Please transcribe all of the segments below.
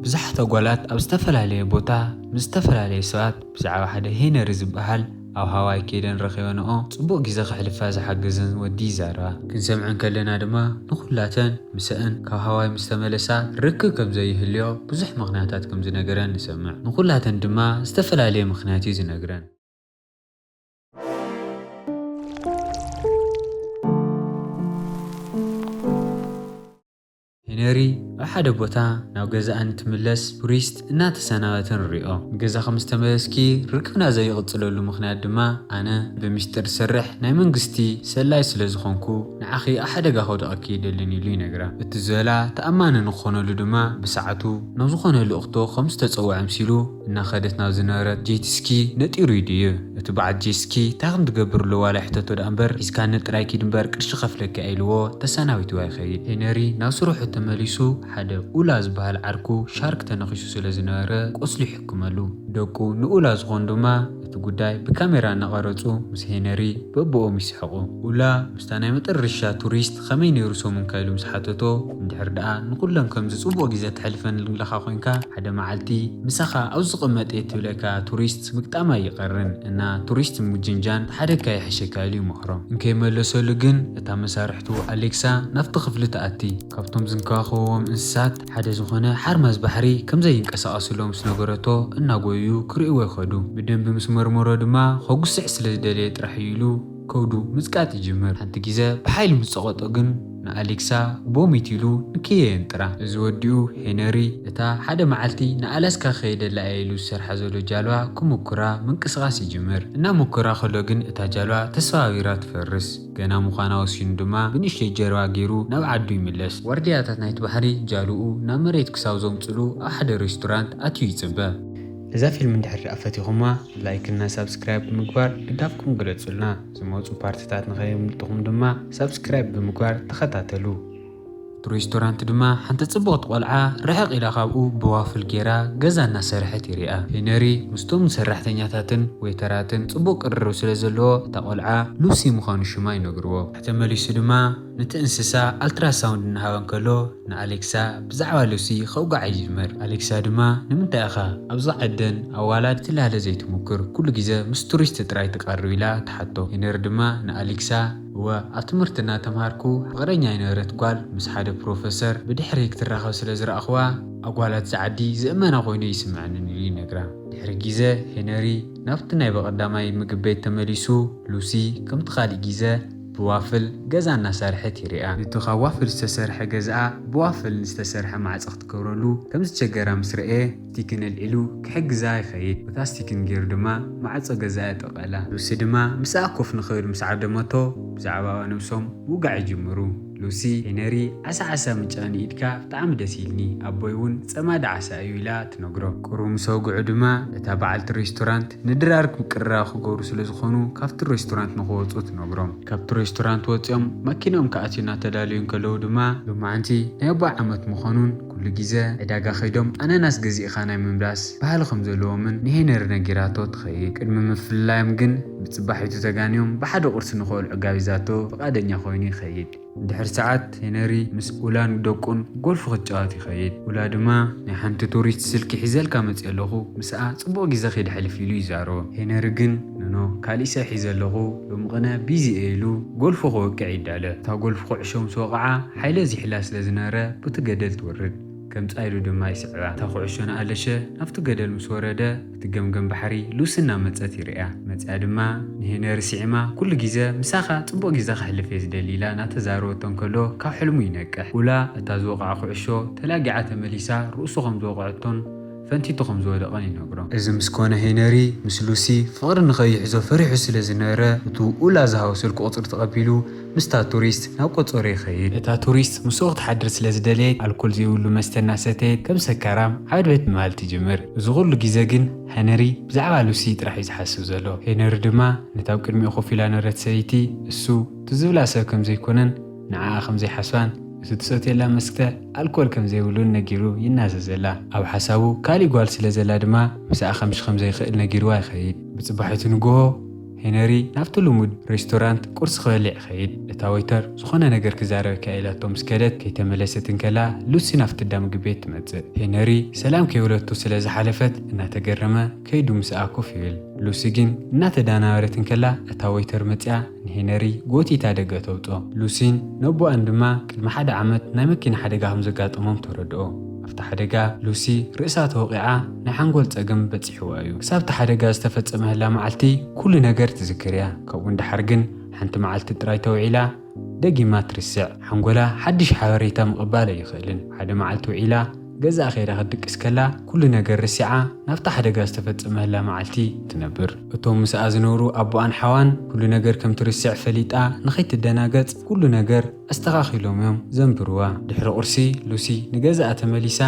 ብዙሓት ኣጓላት ኣብ ዝተፈላለየ ቦታ ምስ ዝተፈላለየ ሰባት ብዛዕባ ሓደ ሄነሪ ዝበሃል ኣብ ሃዋይ ከይደን ረኺበንኦ ጽቡቕ ግዜ ከሕልፋ ዝሓገዘን ወዲ ይዛረባ። ክንሰምዐን ከለና ድማ ንኹላተን ምስአን ካብ ሃዋይ ምስ ተመለሳ ርክብ ከም ዘይህልዮ ብዙሕ ምኽንያታት ከም ዝነገረን ንሰምዕ። ንኹላተን ድማ ዝተፈላለየ ምኽንያት እዩ ዝነግረን። ሄነሪ ኣብ ሓደ ቦታ ናብ ገዛኣ እንትምለስ ቱሪስት እናተሰናበተ ንሪኦ። ገዛ ከም ዝተመለስኪ ርክብና ዘይቕፅለሉ ምኽንያት ድማ ኣነ ብሚስጥር ዝሰርሕ ናይ መንግስቲ ሰላይ ስለ ዝኾንኩ ንዓኺ ኣብ ሓደጋ ከውድቐኪ ኣይደልን ኢሉ ይነግራ። እቲ ዝበላ ተኣማኒ ንክኾነሉ ድማ ብሰዓቱ ናብ ዝኾነ ልእኽቶ ከም ዝተፀውዐ ኣምሲሉ እናኸደት ናብ ዝነበረት ጄትስኪ ነጢሩ ይድይብ። እቲ በዓል ጄትስኪ እንታይ ከም ትገብር ኣለዋ ኢላ ሕተቶ ደኣ እምበር ሒዝካኒ ጥራይ ኪድ እምበር ቅርሺ ከፍለኪ ኢልዎ ተሰናቢትዋ ይኸይድ። ሄነሪ ናብ ስርሑ ተመሊሱ ሓደ ኡላ ዝበሃል ዓርኩ ሻርክ ተነኺሱ ስለ ዝነበረ ቁስሉ ይሕክመሉ። ደቁ ንኡላ ዝኾኑ ድማ እቲ ጉዳይ ብካሜራ እናቐረፁ ምስ ሄነሪ በብኦም ይስሕቑ። ኡላ ምስታ ናይ መጠረሻ ቱሪስት ከመይ ነይሩ ሰሙንካ ኢሉ ምስ ሓተቶ እንድሕር ደኣ ንኹለን ከምዚ ጽቡቕ ግዜ ተሕልፈን ልግለኻ ኮይንካ ሓደ መዓልቲ ምሳኻ ኣብ ዝቕመጥ እየ ትብለካ ቱሪስት ምግጣማ ይቐርን እና ቱሪስት ምጅንጃን ተሓደካ ይሕሸካ ኢሉ ይመኽሮ። እንከይመለሰሉ ግን እታ መሳርሕቱ ኣሌክሳ ናብቲ ክፍሊ ትኣቲ። ካብቶም ዝንከባኸብዎም እንስሳት ሓደ ዝኾነ ሓርማዝ ባሕሪ ከም ዘይንቀሳቐስሎም ምስ ነገረቶ እናጎዩ ክርእይዎ ይኸዱ። ብደንቢ ምስ መርመሮ ድማ ከጉስዕ ስለ ዝደለየ ጥራሕ እዩ ኢሉ ከብዱ ምጽቃጥ ይጅምር። ሓንቲ ግዜ ብሓይሊ ምስ ጸቐጦ ግን ንኣሌክሳ ቦሚት ኢሉ ንክየ የንጥራ። እዚ ወዲኡ ሄነሪ እታ ሓደ መዓልቲ ንኣላስካ ክኸይደላ እየ ኢሉ ዝሰርሓ ዘሎ ጃልባ ክምኩራ ምንቅስቓስ ይጅምር። እናመኮራ ከሎ ግን እታ ጃልባ ተሰባቢራ ትፈርስ። ገና ምዃና ወሲኑ ድማ ብንእሽተይ ጀልባ ገይሩ ናብ ዓዱ ይምለስ። ዋርድያታት ናይቲ ባሕሪ ጃልኡ ናብ መሬት ክሳብ ዘምጽሉ ኣብ ሓደ ሬስቶራንት ኣትዩ ይጽበ። እዛ ፊልም እንድሕር ደኣ ፈቲኹማ ላይክ እና ሳብስክራይብ ብምግባር ድጋፍኩም ግለጹልና። ዝመጹ ፓርትታት ንኸየምልጥኹም ድማ ሳብስክራይብ ብምግባር ተኸታተሉ። እቲ ሬስቶራንት ድማ ሓንቲ ጽብቕቲ ቆልዓ ርሕቕ ኢላ ካብኡ ብዋፍል ጌራ ገዛ እናሰርሐት ይሪኣ። ሄነሪ ምስቶም ሰራሕተኛታትን ዌይተራትን ጽቡቕ ቅርርብ ስለ ዘለዎ እታ ቆልዓ ሉሲ ምዃኑ ሽማ ይነግርዎ። ተመሊሱ ድማ ነቲ እንስሳ ኣልትራሳውንድ እናሃበ እንከሎ ንኣሌክሳ ብዛዕባ ሉሲ ከውግዓ ይጅምር። ኣሌክሳ ድማ ንምንታይ ኢኻ ኣብዚ ዓደን ኣዋላድ ትላለ ዘይትምኩር? ኩሉ ግዜ ምስ ቱሪስት ጥራይ ትቐርብ ኢላ ትሓቶ። ሄነሪ ድማ ንኣሌክሳ እወ ኣብ ትምህርቲ እናተምሃርኩ ፍቕረኛ ይነበረት ጓል ምስ ሓደ ፕሮፈሰር ብድሕሪ ክትራኸብ ስለ ዝረኣኽዋ ኣጓላት ዝዓዲ ዝእመና ኮይኑ ይስምዐንን ኢሉ ይነግራ። ድሕሪ ግዜ ሄነሪ ናብቲ ናይ በቐዳማይ ምግብ ቤት ተመሊሱ ሉሲ ከምቲ ካልእ ግዜ ብዋፍል ገዛ እናሰርሐት ይሪኣ። ነቲ ካብ ዋፍል ዝተሰርሐ ገዛኣ ብዋፍል ዝተሰርሐ ማዕጾ ክትገብረሉ ከም ዝቸገራ ምስ ረኤ ስቲክን ኣልዒሉ ክሕግዛ ይኸይድ። በታ ስቲክን ገይሩ ድማ ማዕጾ ገዛኣ የጠቐላ። ሉሲ ድማ ምስኣ ኮፍ ንኽብል ምስ ዓደመቶ ብዛዕባ ነብሶም ምውጋዕ ይጅምሩ። ሉሲ ሄነሪ ዓሳ ዓሳ ምጫ ንኢድካ ብጣዕሚ ደስ ኢልኒ፣ ኣቦይ እውን ጸማዲ ዓሳ እዩ ኢላ ትነግሮ። ቁሩብ ምስ ኣውግዑ ድማ እታ በዓልቲ ሬስቶራንት ንድራር ምቅርራብ ክገብሩ ስለ ዝኾኑ ካብቲ ሬስቶራንት ንኽወፁ ትነግሮም። ካብቲ ሬስቶራንት ወፂኦም ማኪንኦም ክኣትዩ እናተዳለዩ እንከለዉ ድማ ሎማዓንቲ ናይ ኣቦይ ዓመት ምዃኑን ኩሉ ግዜ ዕዳጋ ከይዶም ኣናናስ ገዚእኻ ናይ ምምላስ ባህሊ ከም ዘለዎምን ንሄነሪ ነጊራቶ ትኸይድ። ቅድሚ ምፍልላዮም ግን ብጽባሒቱ ተጋንዮም ብሓደ ቁርሲ ንኽበልዑ ጋቢዛቶ ፍቓደኛ ኮይኑ ይኸይድ። ድሕሪ ሰዓት ሄነሪ ምስ ኡላን ደቁን ጎልፍ ክጫወት ይኸይድ። ኡላ ድማ ናይ ሓንቲ ቱሪስት ስልኪ ሒዘልካ መጽእ ኣለኹ፣ ምስኣ ጽቡቕ ግዜ ከይድሕልፍ ኢሉ ይዛረቦ። ሄነሪ ግን ኖኖ፣ ካሊእ ሰብ ሒዘ ኣለኹ፣ ሎሚ ቅነ ቢዚ እየ ኢሉ ጎልፉ ክወቅዕ ይዳለ። እታ ጎልፍ ኩዕሾ ምስ ወቕዓ ሓይለ ዚሕላ ስለ ዝነበረ ብቲ ገደል ትወርድ። ከምጻ ኢሉ ድማ ይስዕባ። እታ ኩዕሾ ንኣለሸ ናብቲ ገደል ምስ ወረደ እቲ ገምገም ባሕሪ ሉሲ እናመጸት ይርእያ። መጺኣ ድማ ንሄነሪ ስዒማ ኩሉ ግዜ ምሳኻ ጽቡቕ ግዜ ከሕልፍ እየ ዝደሊ ኢላ እናተዛረበቶ እንከሎ ካብ ሕልሙ ይነቅሕ። ኡላ እታ ዝወቕዓ ኩዕሾ ተላጊዓ ተመሊሳ ርእሱ ከም ዝወቕዐቶን ፈንቲቱ ከም ዝወደቐን ይነግሮ። እዚ ምስ ኮነ ሄነሪ ምስ ሉሲ ፍቕሪ ንኸይሕዞ ፈሪሑ ስለ ዝነበረ እቲ ኡላ ዝሃቦ ስልኪ ቁጽሪ ተቐቢሉ ምስታ ቱሪስት ናብ ቆጸሮ ይኸይድ። እታ ቱሪስት ምስኡ ክትሓድር ስለ ዝደለየት ኣልኮል ዘይብሉ መስተ እናሰተየት ከም ሰካራም ዓበድበድ ምባል ትጅምር። እዚ ኩሉ ግዜ ግን ሄነሪ ብዛዕባ ሉሲ ጥራሕ እዩ ዝሓስብ ዘሎ። ሄነሪ ድማ ነታ ኣብ ቅድሚኡ ኮፍ ኢላ ነበረት ሰበይቲ እሱ እቲ ዝብላ ሰብ ከም ዘይኮነን ንዓኣ ከም ዘይሓስባን እቲ ትሰትየላ መስተ ኣልኮል ከም ዘይብሉን ነጊሩ ይናዘዘላ። ኣብ ሓሳቡ ካሊእ ጓል ስለ ዘላ ድማ ምስኣ ከምሽ ከም ዘይኽእል ነጊርዋ ይኸይድ። ብጽባሒቱ ንግሆ ሄነሪ ናብቲ ልሙድ ሬስቶራንት ቁርሲ ክበልዕ ይኸይድ። እታ ወይተር ዝኾነ ነገር ክዛረበኪ ኢላቶ ምስ ከደት፣ ከይተመለሰት እንከላ ሉሲ ናብቲ እንዳ ምግቢ ቤት ትመጽእ። ሄነሪ ሰላም ከይበለቶ ስለ ዝሓለፈት እናተገረመ ከይዱ ምስኣ ኮፍ ይብል። ሉሲ ግን እናተዳናበረት እንከላ እታ ወይተር መጽያ ንሄነሪ ጎቲታ ደገ ተውጾ። ሉሲን ነቦኣን ድማ ቅድሚ ሓደ ዓመት ናይ መኪና ሓደጋ ከም ዘጋጠሞም ተረድኦ። ኣብቲ ሓደጋ ሉሲ ርእሳ ተወቒዓ ናይ ሓንጎል ጸገም በጺሕዋ እዩ። ክሳብ እቲ ሓደጋ ዝተፈጸመላ መዓልቲ ኩሉ ነገር ትዝክር እያ። ካብኡ ንደሓር ግን ሓንቲ መዓልቲ ጥራይ ተውዒላ ደጊማ ትርስዕ። ሓንጎላ ሓድሽ ሓበሬታ ምቕባል ኣይኽእልን። ሓደ መዓልቲ ውዒላ ገዛኣ ከይዳ ክትድቅስ ከላ ኩሉ ነገር ርሲዓ ናብታ ሓደጋ ዝተፈጸመላ መዓልቲ ትነብር። እቶም ምስኣ ዝነብሩ ኣቦኣን ሓዋን ኩሉ ነገር ከም ትርስዕ ፈሊጣ ንኸይትደናገጽ ኩሉ ነገር ኣስተኻኺሎም እዮም ዘንብርዋ። ድሕሪ ቁርሲ ሉሲ ንገዛኣ ተመሊሳ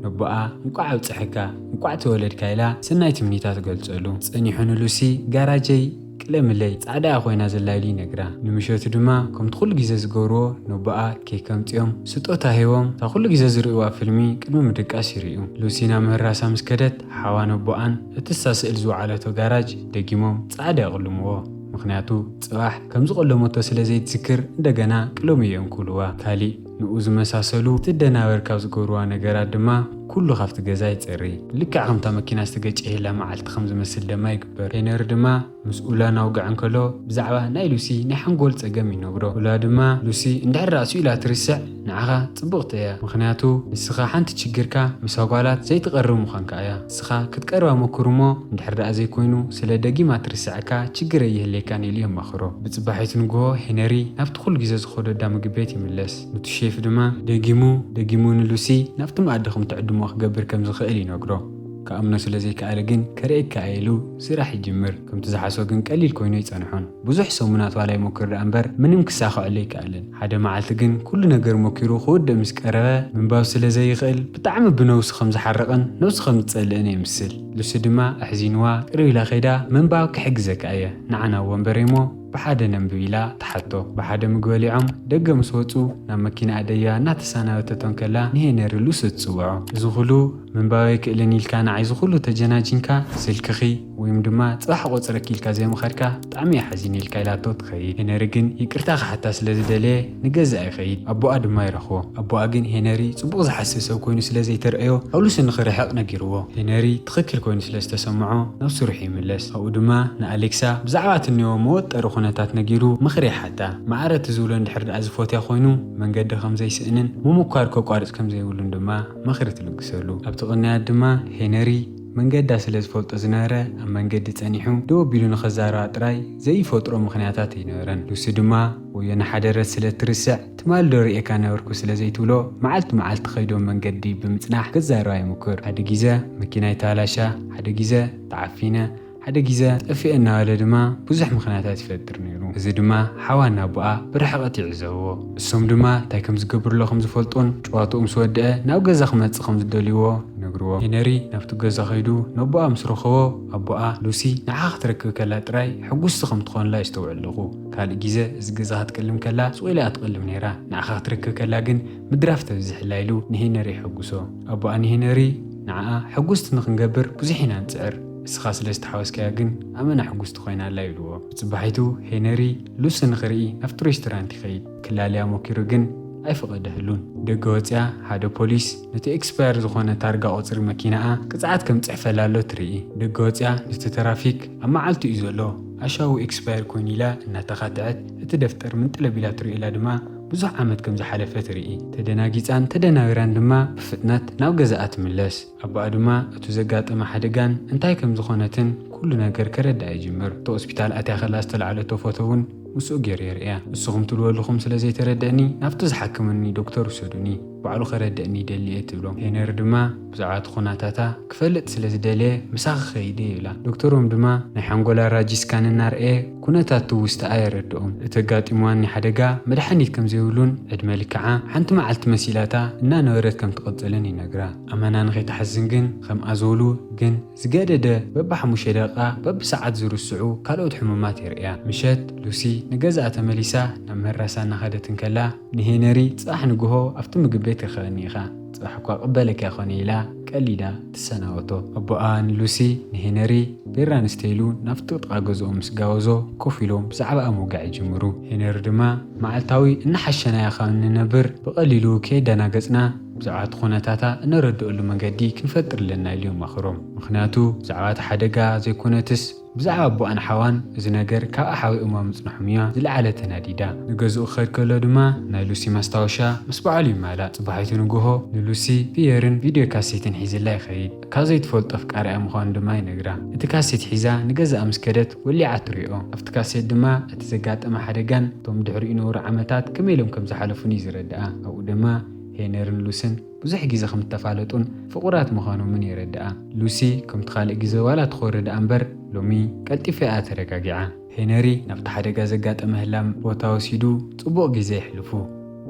ነቦኣ እንቋዕ ኣብፀሐካ እንቋዕ ተወለድካ ኢላ ሰናይ ትምኒታ ትገልጸሉ። ጸኒሑ ንሉሲ ጋራጀይ ቅለምለይ ጻዕዳ እያ ኮይና ዘላ ኢሉ ይነግራ። ንምሸቱ ድማ ከምቲ ኩሉ ግዜ ዝገብርዎ ነቦኣ ኬክ ከምጽኦም ስጦታ ሂቦም እታ ኩሉ ግዜ ዝርእዋ ፊልሚ ቅድሚ ምድቃስ ይርእዩ። ሉሲ ናብ ምህራሳ ምስ ከደት ሓዋ ነቦኣን እቲ እሳ ስእል ዝወዓለቶ ጋራጅ ደጊሞም ጻዕዳ ይቕልምዎ። ምኽንያቱ ጽባሕ ከም ዝቐለመቶ ስለ ዘይትዝክር እንደገና ቅለምዮ እዮም ክብልዋ። ካሊእ ንኡ ዝመሳሰሉ ትደናበር ካብ ዝገብርዋ ነገራት ድማ ኩሉ ካብቲ ገዛ ይጸሪ። ልክዕ ከምታ መኪና ዝተገጨየላ መዓልቲ ከም ዝመስል ደማ ይግበር። ሄነሪ ድማ ምስ ኡላ ናውግዕ እንከሎ ብዛዕባ ናይ ሉሲ ናይ ሓንጎል ጸገም ይነግሮ። ኡላ ድማ ሉሲ እንድሕር ደኣ ስኢላ ትርስዕ ንዓኻ ጽብቕቲ እያ። ምኽንያቱ ንስኻ ሓንቲ ችግርካ ምስ ኣጓላት ዘይትቐርብ ምዃንካ እያ። ንስኻ ክትቀርባ ሞክር እሞ እንድሕር ደኣ ዘይኮይኑ ስለ ደጊማ ትርስዐካ ችግር ኣይህልየካን ኢሉ የማኽሮ። ብጽባሒቱ ንግሆ ሄነሪ ናብቲ ኩሉ ግዜ ዝኸዶ እንዳ ምግቢ ቤት ይምለስ። እቲ ሼፍ ድማ ደጊሙ ደጊሙ ንሉሲ ናብቲ መኣዲ ከም ትዕድሞ ክገብር ከም ዝኽእል ይነግሮ። ክኣምኖ ስለ ዘይከኣለ ግን ከርእየካ እየ ኢሉ ስራሕ ይጅምር። ከምቲ ዝሓስቦ ግን ቀሊል ኮይኑ ኣይጸንሖን። ብዙሕ ሰሙናት ዋላ ይሞክር ደኣ እምበር ምንም ክሳኸዐሉ ኣይከኣለን። ሓደ መዓልቲ ግን ኩሉ ነገር ሞኪሩ ክውድእ ምስ ቀረበ ምንባብ ስለ ዘይኽእል ብጣዕሚ ብነብሱ ከም ዝሓረቐን ነብሱ ከም ዝጸልእን የምስል። ሉሲ ድማ ኣሕዚንዋ ቅርብ ኢላ ከይዳ ምንባብ ክሕግዘካ እየ ንዓ ናብ ወንበረይ እሞ ብሓደ ነንብብ ኢላ ትሓቶ። ብሓደ ምግቢ በሊዖም ደገ ምስ ወጹ ናብ መኪና ኣደይባ እናተሰናበተቶ እንከላ ንሄነሪ ሉሲ ትጽውዖ። እዚ ኩሉ ምንባብ ኣይክእልን ኢልካ ንዓይ እዚ ኩሉ ተጀናጂንካ ስልክኺ ወይም ድማ ጽባሕ ቆጽረኪ ኢልካ ዘይምኸድካ ብጣዕሚ እየ ሓዚነ ኢልካ ኢላቶ ትኸይድ። ሄነሪ ግን ይቅርታ ክሓታ ስለ ዝደለየ ንገዛእ ይኸይድ። ኣቦኣ ድማ ይረኽቦ። ኣቦኣ ግን ሄነሪ ጽቡቕ ዝሓስብ ሰብ ኮይኑ ስለ ዘይተረኣዮ ካብ ሉሲ ንኽርሕቕ ነጊርዎ። ሄነሪ ትኽክል ኮይኑ ስለ ዝተሰምዖ ናብ ስርሑ ይምለስ። ኣብኡ ድማ ንኣሌክሳ ብዛዕባ እቲ እኒኦ መወጠሪ ኩነታት ነጊሩ ምኽሪ ይሓታ። ማዕረ እቲ ዝብሎ እንድሕር ደኣ ዝፎትያ ኮይኑ መንገዲ ከም ዘይስእንን ምምኳር ከቋርጽ ከም ዘይብሉን ድማ ምኽሪ ትልግሰሉ። ኣብቲ ቅንያት ድማ ሄነሪ መንገዳ ስለ ዝፈልጦ ዝነበረ ኣብ መንገዲ ጸኒሑ ደው ኣቢሉ ንኸዛረባ ጥራይ ዘይፈጥሮ ምኽንያታት ኣይነበረን። ሉሲ ድማ ወዮ ንሓደረት ስለ እትርስዕ ትማሊ ዶ ርእየካ ነበርኩ ስለ ዘይትብሎ መዓልቲ መዓልቲ ከይዶም መንገዲ ብምጽናሕ ክዛረባ ይምኩር። ሓደ ግዜ መኪና ይተባላሻ፣ ሓደ ግዜ ተዓፊነ፣ ሓደ ግዜ ጠፊአ እናበለ ድማ ብዙሕ ምኽንያታት ይፈጥር ነይሩ። እዚ ድማ ሓዋ እናቦኣ ብርሕቐት ይዕዘብዎ። እሶም ድማ እንታይ ከም ዝገብርሎ ከም ዝፈልጦን ጨዋትኡ ምስ ወድአ ናብ ገዛ ክመጽእ ከም ዝደልይዎ ይነግርዎ። ሄነሪ ናብቲ ገዛ ከይዱ ነቦኣ ምስ ረኸቦ ኣቦኣ ሉሲ ንዓኻ ክትረክብ ከላ ጥራይ ሕጉስቲ ከም ትኾንላ የስተውዕል ኣለኹ። ካልእ ግዜ እዚ ገዛ ክትቅልም ከላ ስቕ ኢላ እያ ትቕልም ነይራ። ንዓኻ ክትረክብ ከላ ግን ምድራፍ ተብዝሕላ ኢሉ ንሄነሪ የሐጉሶ። ኣቦኣ ንሄነሪ ንዓኣ ሕጉስቲ ንኽንገብር ብዙሕ ኢና ንጽዕር። እስኻ ስለ ዝተሓወስካያ ግን ኣመና ሕጉስቲ ኮይና ኣላ ይብልዎ። ብጽባሒቱ ሄነሪ ሉሲ ንኽርኢ ናብቲ ሬስቶራንት ይኸይድ። ክላለያ ሞኪሩ ግን ኣይፈቐደህሉን። ደገ ወጽያ ሓደ ፖሊስ ነቲ ኤክስፓየር ዝኾነ ታርጋ ቁጽሪ መኪናኣ ቅጽዓት ከም ጽሕፈላ ኣሎ ትርኢ። ደገ ወጽያ ነቲ ተራፊክ ኣብ መዓልቲ እዩ ዘሎ ኣሻዊ ኤክስፓየር ኮይኑ ኢላ እናተኻትዐት እቲ ደፍጠር ምንጥለብ ኢላ ትርእየላ ድማ ብዙሕ ዓመት ከም ዝሓለፈ ትርኢ። ተደናጊጻን ተደናዊራን ድማ ብፍጥነት ናብ ገዛኣ ትምለስ። ኣቦኣ ድማ እቱ ዘጋጠመ ሓደጋን እንታይ ከም ዝኾነትን ኩሉ ነገር ከረድኣ ይጅምር። እቲ ሆስፒታል ኣትያ ከላ ዝተላዕለቶ ፎቶ እውን ምስኡ ገይሩ የርእያ። ንስኹም ትልወልኹም ስለ ዘይተረድእኒ ናብቲ ዝሓክመኒ ዶክተር ውሰዱኒ፣ ባዕሉ ከረድእኒ ይደሊ እየ ትብሎም። ሄነሪ ድማ ብዛዕባ እቲ ኩነታታ ክፈልጥ ስለ ዝደለየ ምሳኺ ከይደ ይብላ። ዶክተሮም ድማ ናይ ሓንጎላ ራጂ ስካን እናርኣየ ኩነታት ትውስታኣ የረድኦም። እቲ ኣጋጢምዋኒ ሓደጋ መድሓኒት ከም ዘይብሉን ዕድመ ልክዓ ሓንቲ መዓልቲ መሲላታ እናነበረት ከም ትቕጽልን ይነግራ። ኣመና ንኸይትሓዝን ግን ከምኣ ዝበሉ ግን ዝገደደ በብሓሙሽተ ደቂቓ በብሰዓት ዝርስዑ ካልኦት ሕሙማት የርእያ። ምሸት ሉሲ ንገዛኣ ተመሊሳ ናብ ምህራሳ እናኸደት እንከላ ንሄነሪ ጽባሕ ንግሆ ኣብቲ ምግቢ ቤት ርኸበኒ ኢኻ፣ ጽባሕ እኳ ቅበለካ ይኾነ ኢላ ቀሊዳ ትሰናበቶ። ኣቦኣ ንሉሲ ንሄነሪ ቤራ ንስተ ኢሉ ናብቲ ጥቓ ገዝኦም ምስ ጋበዞ ኮፍ ኢሎም ብዛዕባኣ ምውጋዕ ይጅምሩ። ሄነሪ ድማ መዓልታዊ እናሓሸናያ ካብ እንነብር ብቐሊሉ ከየደናገጽና ብዛዕባ እቲ ኩነታታ እነረድኣሉ መንገዲ ክንፈጥር ኣለና ኢሉ የማኽሮም። ምኽንያቱ ብዛዕባ እቲ ሓደጋ ዘይኮነትስ ብዛዕባ ኣቦኣን ሓዋን እዚ ነገር ካብ ኣሓዊኦማ ምጽንሖም እያ ዝለዓለ ተናዲዳ። ንገዝኡ ክኸድ ከሎ ድማ ናይ ሉሲ ማስታወሻ ምስ በዓሉ ይማላእ። ጽባሒቱ ንግሆ ንሉሲ ፒየርን ቪድዮ ካሴትን ሒዝላ ይኸይድ። ካብ ዘይትፈልጦ ኣፍቃሪኣ ምዃኑ ድማ ይነግራ። እቲ ካሴት ሒዛ ንገዛኣ ምስ ከደት ወሊዓ ትሪኦ። ኣብቲ ካሴት ድማ እቲ ዘጋጠመ ሓደጋን እቶም ድሕሪኡ ነበሩ ዓመታት ከመይ ኢሎም ከም ዝሓለፉን እዩ ዝረድኣ። ኣብኡ ድማ ሄነርን ሉስን ብዙሕ ግዜ ከም እተፋለጡን ፍቑራት ምዃኖምን የረድኣ። ሉሲ ከምቲ ካልእ ግዜ ዋላ ትኾሪ ደኣ እምበር ሎሚ ቀልጢፋ እያ ተረጋጊዓ። ሄነሪ ናብቲ ሓደጋ ዘጋጠመ ህላም ቦታ ወሲዱ ጽቡቕ ግዜ የሕልፉ።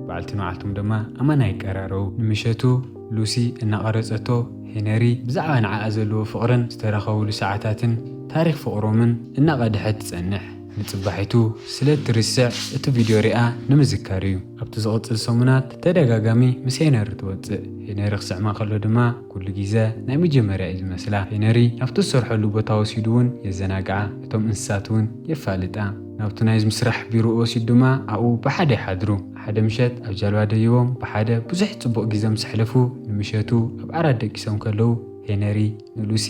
በዓልቲ መዓልቶም ድማ ኣማና ይቀራረቡ። ንምሸቱ ሉሲ እናቐረጸቶ ሄነሪ ብዛዕባ ንዓኣ ዘለዎ ፍቕርን ዝተራኸቡሉ ሰዓታትን ታሪኽ ፍቕሮምን እናቐድሐት ትጸንሕ። ንጽባሒቱ ስለ እትርስዕ እቲ ቪድዮ ሪኣ ንምዝካር እዩ። ኣብቲ ዝቕጽል ሰሙናት ተደጋጋሚ ምስ ሄነሪ ትወጽእ። ሄነሪ ክስዕማ ከሎ ድማ ኩሉ ግዜ ናይ መጀመርያ እዩ ዝመስላ። ሄነሪ ናብቲ ዝሰርሐሉ ቦታ ወሲዱ እውን የዘናግዓ። እቶም እንስሳት እውን የፋልጣ። ናብቲ ናይ ምስራሕ ቢሮ ወሲዱ ድማ ኣብኡ ብሓደ ይሓድሩ። ሓደ ምሸት ኣብ ጃልባ ደይቦም ብሓደ ብዙሕ ጽቡቕ ግዜ ምስ ኣሕለፉ ንምሸቱ ኣብ ዓራት ደቂሶም ከለዉ ሄነሪ ንሉሲ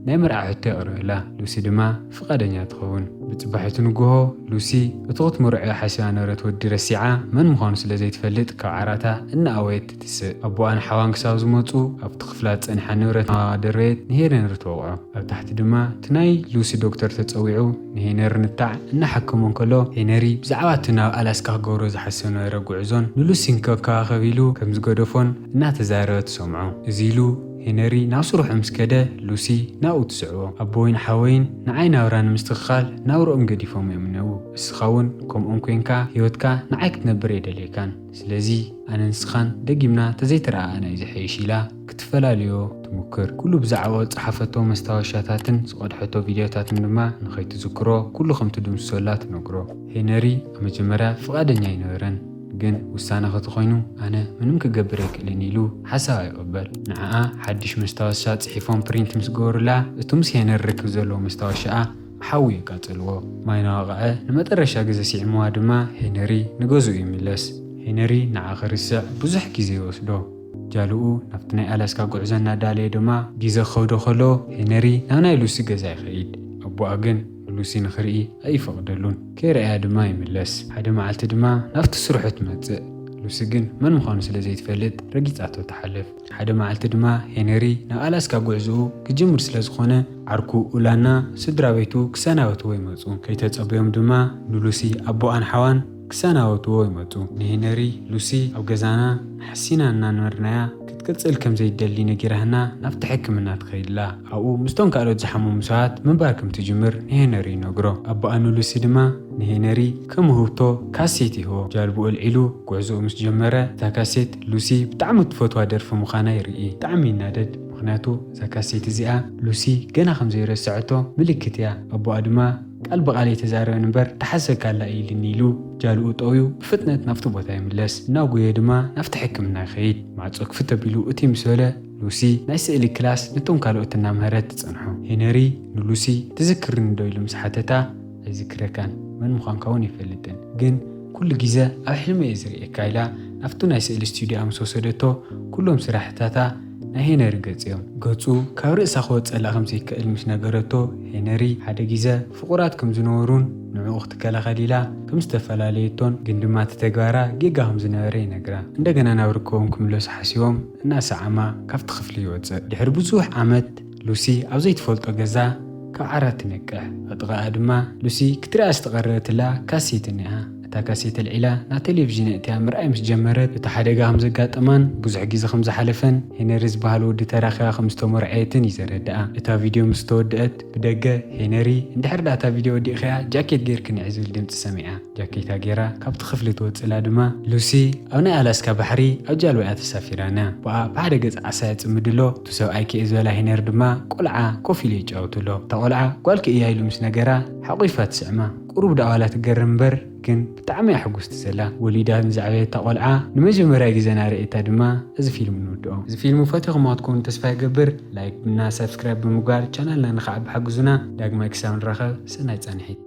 ናይ መርዓ ሕቶ የቕርበላ። ሉሲ ድማ ፍቓደኛ ትኸውን። ብጽባሒቱ ንግሆ ሉሲ እቲ ክትምርዖ ሓሲባ ነበረት ወዲ ረሲዓ መን ምዃኑ ስለ ዘይትፈልጥ ካብ ዓራታ እናኣወየት ትስእ። ኣቦኣን ሓዋን ክሳብ ዝመጹ ኣብቲ ክፍላ ዝጸንሓ ንብረት እናደረየት ንሄነሪ ትወቕዖ። ኣብ ታሕቲ ድማ እቲ ናይ ሉሲ ዶክተር ተጸዊዑ ንሄነሪ ንታዕ እናሓከሞ እንከሎ ሄነሪ ብዛዕባ እቲ ናብ ኣላስካ ክገብሮ ዝሓሰብ ነበረ ጉዕዞን ንሉሲን ከከባኸብ ኢሉ ከም ዝገደፎን እናተዛረበ ትሰምዖ። እዚ ኢሉ ሄነሪ ናብ ስርሑ ምስ ከደ ሉሲ ናብኡ ትስዕቦ። ኣቦይን ሓወይን ንዓይ ናብራ ንምስትኽኻል ናብርኦም ገዲፎም እዮም እነዉ። እስኻ እውን ከምኦም ኮይንካ ህይወትካ ንዓይ ክትነብር የደልየካን። ስለዚ ኣነ ንስኻን ደጊምና ተዘይተረኣኣና እዩ ዝሐይሽ ኢላ ክትፈላልዮ ትሙክር። ኩሉ ብዛዕባ ዝጸሓፈቶ መስታወሻታትን ዝቐድሐቶ ቪድዮታትን ድማ ንኸይትዝክሮ ኩሉ ከም ትድምስሶላ ትነግሮ። ሄነሪ ኣብ መጀመርያ ፍቓደኛ ኣይነበረን፣ ግን ውሳነ ከተኾይኑ ኣነ ምንም ክገብር ኣይክእልን ኢሉ ሓሳብ ኣይቕበል። ንዓኣ ሓድሽ መስታወሻ ጽሒፎም ፕሪንት ምስ ገበሩላ እቲ ምስ ሄነሪ ርክብ ዘለዎ መስታወሻኣ ሓዊ የቃጸልዎ። ማይ ናወቕዐ ንመጠረሻ ግዜ ስዒምዋ ድማ ሄነሪ ንገዝኡ ይምለስ። ሄነሪ ንዓ ክርስዕ ብዙሕ ግዜ ይወስዶ። ጃልኡ ናብቲ ናይ ኣላስካ ጉዕዞ እናዳለየ ድማ ግዜ ክኸብዶ ከሎ ሄነሪ ናብ ናይ ሉሲ ገዛ ይኸይድ። ኣቦኣ ግን ንሉሲ ንኽርኢ ኣይፈቕደሉን። ከይረኣያ ድማ ይምለስ። ሓደ መዓልቲ ድማ ናብቲ ስርሑ ትመጽእ። ሉሲ ግን መን ምዃኑ ስለ ዘይትፈልጥ ረጊጻቶ ትሓልፍ። ሓደ መዓልቲ ድማ ሄነሪ ናብ ኣላስካ ጉዕዞኡ ክጅምር ስለ ዝኾነ ዓርኩ ኡላና ስድራ ቤቱ ክሰናበትዎ ይመጹ። ከይተጸበዮም ድማ ንሉሲ ኣቦኣን ሓዋን ክሰናበትዎ ይመጹ። ንሄነሪ ሉሲ ኣብ ገዛና ሓሲና እናነበርናያ ክትቅጽል ከም ዘይደሊ ነጊራህና ናብቲ ሕክምና ትኸይድላ። ኣብኡ ምስቶም ካልኦት ዝሓመሙ ሰባት ምንባር ከም ትጅምር ንሄነሪ ይነግሮ። ኣቦኣ ንሉሲ ድማ ንሄነሪ ከም ውህብቶ ካሴት ይህቦ። ጃልብኡ ኣልዒሉ ጉዕዞኡ ምስ ጀመረ እታ ካሴት ሉሲ ብጣዕሚ ትፈትዋ ደርፊ ምዃና ይርኢ። ብጣዕሚ ይናደድ። ምኽንያቱ እዛ ካሴት እዚኣ ሉሲ ገና ከም ዘይረስዐቶ ምልክት እያ። ኣቦኣ ድማ ቃል ብቓል ኣይተዛረበን እምበር ተሓሰካላ ኢልኒ ኢሉ ጃልኡ ጠውዩ ብፍጥነት ናብቲ ቦታ ይምለስ። እናጎየ ድማ ናብቲ ሕክምና ይኸይድ። ማዕጾ ክፍት ኣቢሉ እቲ ምስ በለ ሉሲ ናይ ስእሊ ክላስ ነቶም ካልኦት እናምሃረት ትጸንሖ። ሄነሪ ንሉሲ ትዝክርኒ ዶ ኢሉ ምስ ሓተታ ኣይዝክረካን፣ መን ምዃንካ እውን ኣይፈልጥን፣ ግን ኩሉ ግዜ ኣብ ሕልሚ እየ ዝርእየካ ኢላ ናብቲ ናይ ስእሊ ስቱዲያ ምስ ወሰደቶ ኩሎም ስራሕታታ ናይ ሄነሪ ገጽ እዮም። ገጹ ካብ ርእሳ ክወጸላ ከም ዘይክእል ምስ ነገረቶ ሄነሪ ሓደ ግዜ ፍቑራት ከም ዝነበሩን ንዕኡ ክትከላኸል ኢላ ከም ዝተፈላለየቶን ግን ድማ እቲ ተግባራ ጌጋ ከም ዝነበረ ይነግራ። እንደገና ናብ ርክቦም ክምለሱ ሓሲቦም እናሰዓማ ካብቲ ክፍሊ ይወጽእ። ድሕሪ ብዙሕ ዓመት ሉሲ ኣብ ዘይትፈልጦ ገዛ ካብ ዓራት ትነቅሕ። ኣብ ጥቓኣ ድማ ሉሲ ክትሪኣ ዝተቐረበትላ ካሴት እኒኣ። እታ ካሴት ኣልዒላ ናብ ቴሌቪዥን ኣእትያ ምርኣይ ምስ ጀመረት እቲ ሓደጋ ከም ዘጋጠማን ብዙሕ ግዜ ከም ዝሓለፈን ሄነሪ ዝበሃል ወዲ ተራኺባ ከም ዝተመርዐየትን እዩ ዘረድኣ። እታ ቪድዮ ምስ ተወድአት ብደገ ሄነሪ እንድሕር ደኣ እታ ቪድዮ ወዲእኻያ ጃኬት ጌርኪ ንዒ ዝብል ድምፂ ሰሚዓ። ጃኬታ ጌራ ካብቲ ክፍሊ ትወፅላ ድማ ሉሲ ኣብ ናይ ኣላስካ ባሕሪ ኣብ ጃልባ እያ ተሳፊራና። ብኣ ብሓደ ገፅ ዓሳ የፅምድ ኣሎ። እቲ ሰብኣይ ክእ ዝበላ ሄነሪ ድማ ቆልዓ ኮፍ ኢሉ የጫውት ኣሎ። እታ ቆልዓ ጓልኪ እያ ኢሉ ምስ ነገራ ሓቑፋ ትስዕማ። ቁሩብ ደኣ ዋላ ትገርም እምበር ግን ብጣዕሚ እያ ሕጉስቲ ዘላ። ወሊዳ ንዝዓበየታ ቆልዓ ንመጀመርያ ግዜ ናርእየታ ድማ እዚ ፊልም ንውድኦ። እዚ ፊልም ፈቲኹም ክትኮኑ ተስፋ ይገብር። ላይክ እና ሳብስክራይብ ብምግባር ቻናልና ንክዓቢ ሓግዙና። ዳግማይ ክሳብ ንራኸብ ሰናይ ጻንሒት።